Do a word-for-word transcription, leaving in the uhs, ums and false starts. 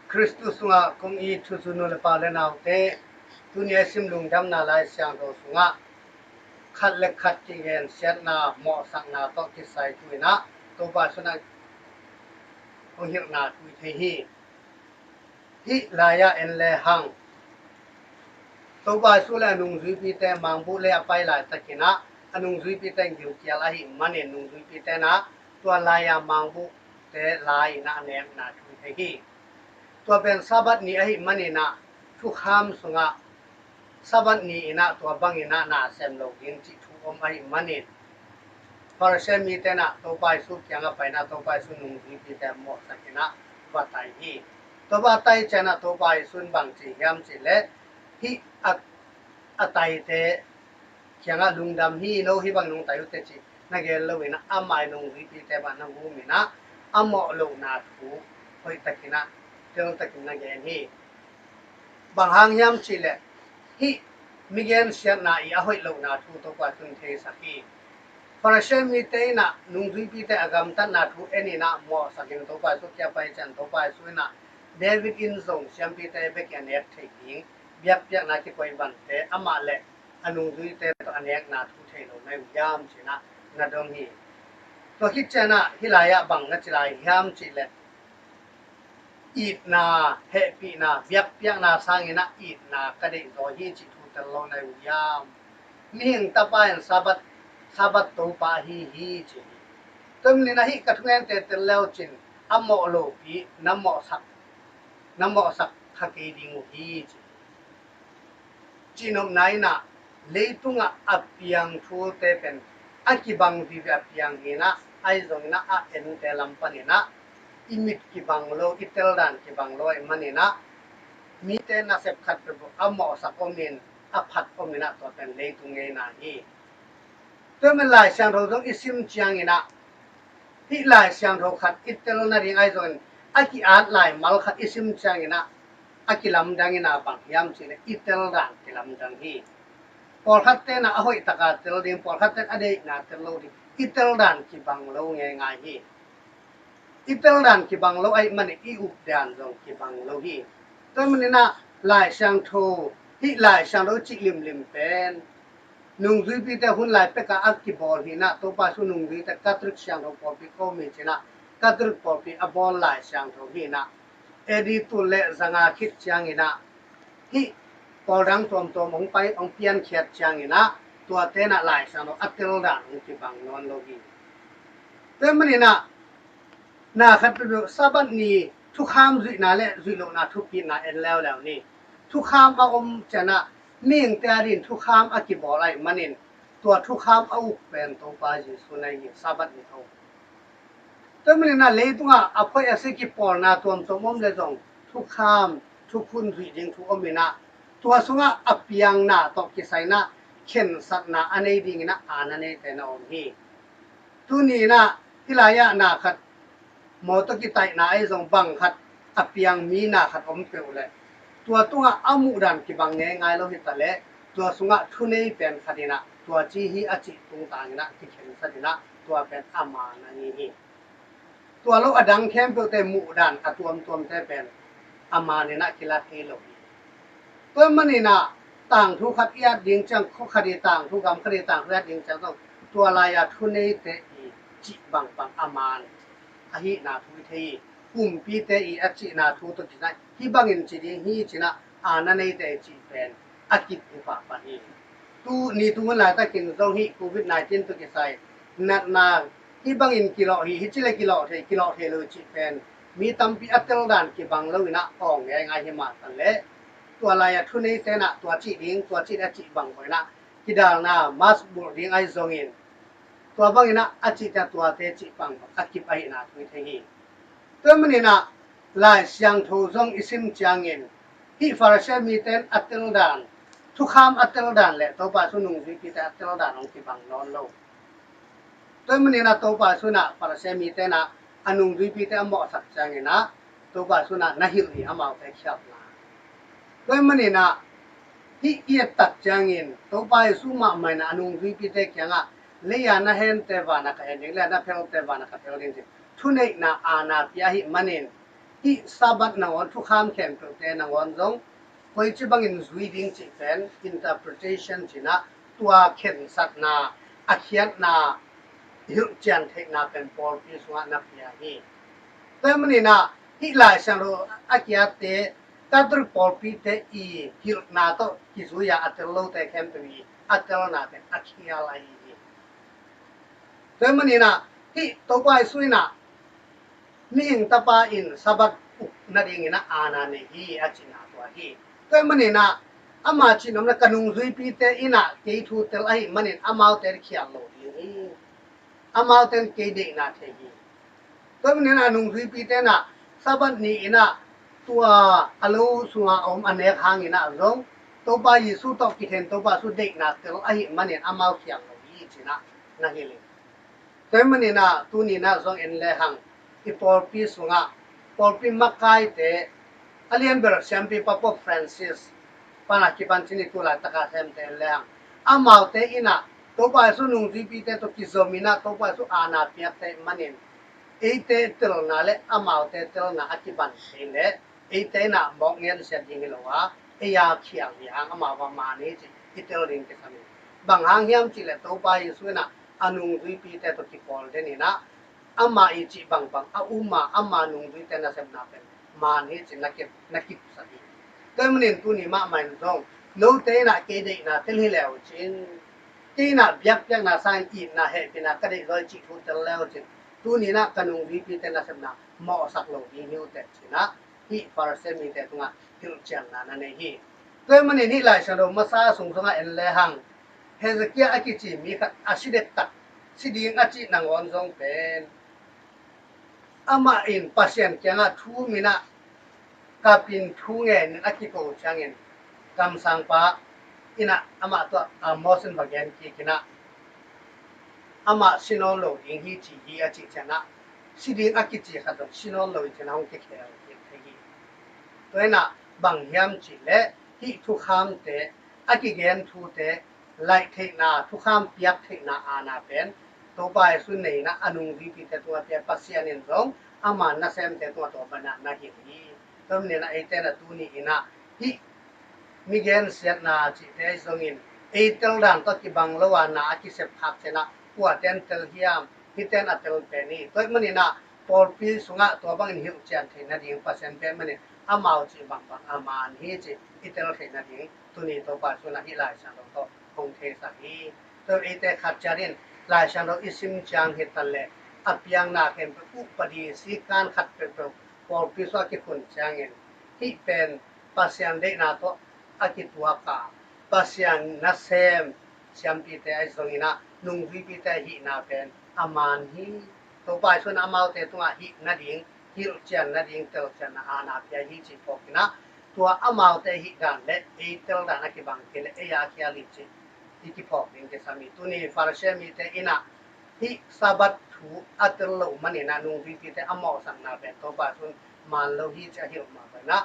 Khristu sungah kong it thuzui nu le pa le naute, tuni a sim lungdamna Lai Siangtho sungah khat le khat kigensiatna, mawhsakna tawh kisai thu in ah Topa Jesu in ah hong hilhna thu hi thei hi. Hih lai-ah en le hang, Topa Jesu le a nungzuipite mangbuh lei a pai laitakin ah a nungzuipite in gilkial ahih manin nungzuipite in ah tua lai-a mangbuhte lai in ah a nekna thu hi thei hi. Tua pen Sabbath ni ahih manin ah thukham sungah Sabbath ni in ah tua bangin ah na sem lo ding cih thu om ahih manin Farisi mite in ah Topa Jesu kiangah pai in ah Topa Jesu nungzuipite mawhsak in ah va tai hi. Tua va tai ciangin ah Topa Jesu in bang ci hiam cih leh, hih a, a taite kiangah lungdam hi, no hih bang nong tai uh teh cih na gen lo in ah amah i nungzuipite mah na gum in ah a mawh lohna thu hoihtakin ah teltakin na gen hi. Bang hang hiam cih leh hih mi gensiatna i a hoih lohna thu Topa Jesu in theisak hi. Farisi mite in ah nungzuipite a gamtatna thu en in ah mawhsak in Topa Jesu kiang pai ciangin Topa Jesu in ah David inn zong siampite bek in a nek theih ding biakpiakna kikoih vante amah le a nungzuite tawh a nekna thu thei lo na hi uh hiam ci in ah na dong hi. Tua khit ciangin ah hih lai-ah bang na ci lai hiam cih leh, itna, hehpihna, biakpiakna sangin ah itna ka deih zaw hi cih thu tel lo na hi uh hiam? Mihing Tapa in Sabbath, Sabbath Topa ahi hi ci hi. Tua manin ah hih ka thungente tel le uh cin a mawh lopi na mawhsak, na mawhsak kha kei ding uh hi ci hi. Cihnopna in ah leitungah a piang thute pen a kibang vive a piang hi in ah, ahi zongin ah a ente lam panin ah i mit kibang lo, i teldan kibang lo ahih manin ah mite nasep khat peuhpeuh a mawhsak om in a phat om in ah tua pen leitung ngeina hi. Tua manin Lai Siangtho zong i sim ciangin ah hih Lai Siangtho khat i tel nading ahi zongin a ki-at laimal khat i sim ciangin ah a kilamdang in ah bang hiam cih leh i teldan kilamdang hi. Pawlkhatte in ah a hoih taka tel ding, pawlkhatte in a deihna tel lo ding, i teldan kibang lo ngeingai hi. I teldan kibang lo ahih manin i updan zong kibang lo hi. Tua manin ah Lai Siangtho, hih Lai Siangtho cih limlim pen nungzuipite hun lai pekah a kibawl hi in ah, Topa Jesu nungzuite Catholic Siangtho pawlpi ko mi ci in ah Catholic pawlpi a bawl Lai Siangtho hi in ah, A D tul le zanga khit ciangin ah hih pawldang tuamtuam hong pai, hong piankhiat ciangin ah tuate in ah Lai Siangtho a teldan hong kibang nawn lo hi. Tua manin ah na khat peuhpeuh Sabbath ni thukham zuihna le zuih lohna thupitna en leuleu ni. Thukham a om ciangin ah mihingte adingin thukham a kibawl ahih manin tua thukham a uk pen Topa Jesu na hi hi, Sabbath ni a uk. Tua manin ah leitungah a phoih a si kipawlna tuamtuam om le zong thukham, thukhun zuih ding thu om in ah tua sungah a piangna tawh kisai in ah khensatna a nei dingin ah aana neite na om hi. Tuni in ah hih lai-ah na khat mawtaw kitaihna ahi zong bang khat a piang mi na khat om peuh leh tua tungah a muhdan kibang ngeingai lo hi ta leh tua sungah thunei pen khat in ah tua ci hi a cih tungtang in ah kikhensat in ah tua pen a man a ni hi. Tua lo a dang khempeuhte muhdan a tuamtuamte pen a man in ah kila thei lo hi. Tua manin ah tangthu khat i at ding ciang, khua khat i tangthu, gam khat i tangthu i at ding ciang zong tua lai-a thuneite i cih bangbang a man ahihna thu i thei hi. Kumpite i a cihna thu tawh kisai hih bangin ci ding hi ci in ah aana neite i cih pen a kip hi pahpah hi. Tu ni tu hun laitakin zong hih covid nineteen tawh kisai natna hih bangin kilawh hi, hih ci le kilawh thei, kilawh thei lo i cih pen mi tampi a teldan kibang lo in ah awng ngeingai hi mah ta leh tua lai-a thuneite in ah tua cih ding, tua cih ding a cih bangbang in ah kidalna mask bulh ding ahi zongin tua bangin ah a cih ciang tuate cih bangbang a kip ahihna thu i thei hi. Tua manin ah Lai Siangtho zong i sim ciangin hih Farisi mite in a teldan, thukham a teldan le Topa Jesu nungzuipite a teldan hong kibang nawn lo. Tua manin ah Topa Jesu in ah Farisi mite in ah a nungzuipite a mawhsak ciangin ah Topa Jesu in ah na hilh hi amaute khialhna. Tua manin ah hih i et tak ciangin Topa Jesu mahmah in ah a nungzuipite kiangah lei-a na hente vanah ka hen ding, lei-a na phelte vanah ka phel ding ci thuneihna aana pia ahih manin hih Sabbath nangawn thukham khempeuhte nangawn zong koici bangin zui ding cih pen interpretation cinah tua khensatna, a khiatna, hilhcian theihna pen pawlpi sungah na pia hi. Tua maninah hih Lai Siangtho a kiatte Catholic pawlpite i hilhna tawh kizui-a a tel lote khempeuh i a telna pen a khial ahi hi. Tua maninah hih Topa Jesu inah mihing tapa in Sabbath uk nadingin a aana nei hi a cihna tua hi. Tua maninah ama cihnopna ka nungzuipite inah kei thu tel ahi manin amaute khial lo ding hi. Amaute in kei deihna thei hi. Tua maninah a nungzuipite inah Sabbath ni inah tua a lo sunga a om a nek hanginah zong Topa Jesu tawh kikhen Topa Jesu deihna tel ahi manin amau khial lo hi cinah na hilh hi. Tua maninah tuninah zong en lehang i pawlpi sungah pawlpi makaite a lianbel siampi pa Pope Francis pana kipan cini tu laitaka semte en lehang amaute inah Topa Jesu nungzuipite tawh kizom inah Topa Jesu aana piakte manin eite telna le amaute telna a kiban thei le eite inah mawk ngensiat ding hi lo a, ei a khial hi hang amau va man hi ci i tel ding kisam hi. Bang hang hiam cih le Topa Jesu inah a nungzuipite tawh kipawl den inah ama i cih bangbang a um a ama nungzuite nasepna pen man hi ci na kip na kipsak hi. Tua manin tuni mahmah in zong note inah kei deihna tel hi leu cin kei inah biakpiakna sangin itna hehpihna ka deih zaw i cih thu tel leu cin tuni inah ka nungzuipite nasepna mawhsak lo ding hi uh teh cinah hih Pharisee mite tungah hilhcianna na nei hi. Tua manin hih Lai Siangtho masa sung zongah en lehang Hezekiah a kici mi khat a si dektak si ding a cih nangawn zong pen amah in Pasian kiangah thu minah kapin thu ngenin a kiko ciangin kamsangpa inah amah tuah Amos in va gen kik inah amah si nawn lo ding hi ci hi a cih cianah si ding a kici khat zong si nawn lo hi cinah hong kikhel kik thei hi. Tua inah bang hiam cih leh hih thukhamte a kigen thute laih theihna thukham piak theihna aana pen Topa Jesu nei inah a nungzuipite tungah pia Pasian in zong ama nasemte tungah tua banah na hilh hi. Tua maninah eite na tuni inah hih mi gensiatna cihte zongin ei tel dan tawh kibang lo a na a kisep khak cianah kuaten tel hiam hiten a tel pen hi. Tua maninah pawlpi sungah tua bangin hilhcian theih nading Pasian pen manin amau cih bangbang a man hi ci i tel theih nading tuni Topa Jesu inah hih Lai Siangtho tawh hong theisak hi. Tua eite khat ciat in Lai Siangtho i sim ciang hi tan le a piangna khempeuh upadi sikan khat peuhpeuh pawlpi sungah kikhun ciangin hih pen Pasian deihna tawh a kituak a Pasian nasem siampite ahi zongin ah nungzuipite hihna pen a man hi. Topa Jesu in amaute tungah hih nading hilhcian nading telcianna aana pia hi cih phawkin ah tua amaute hih dan le ei tel dan a kibang kei le ei a khial hi cih i kiphawk ding kisam hi. Tuni Pharisee mite in ah hih Sabbath thu a tel loh manin ah nungzuipite a mawhsakna pen Topa Jesu in man lo hi cih a hilh mah bangin ah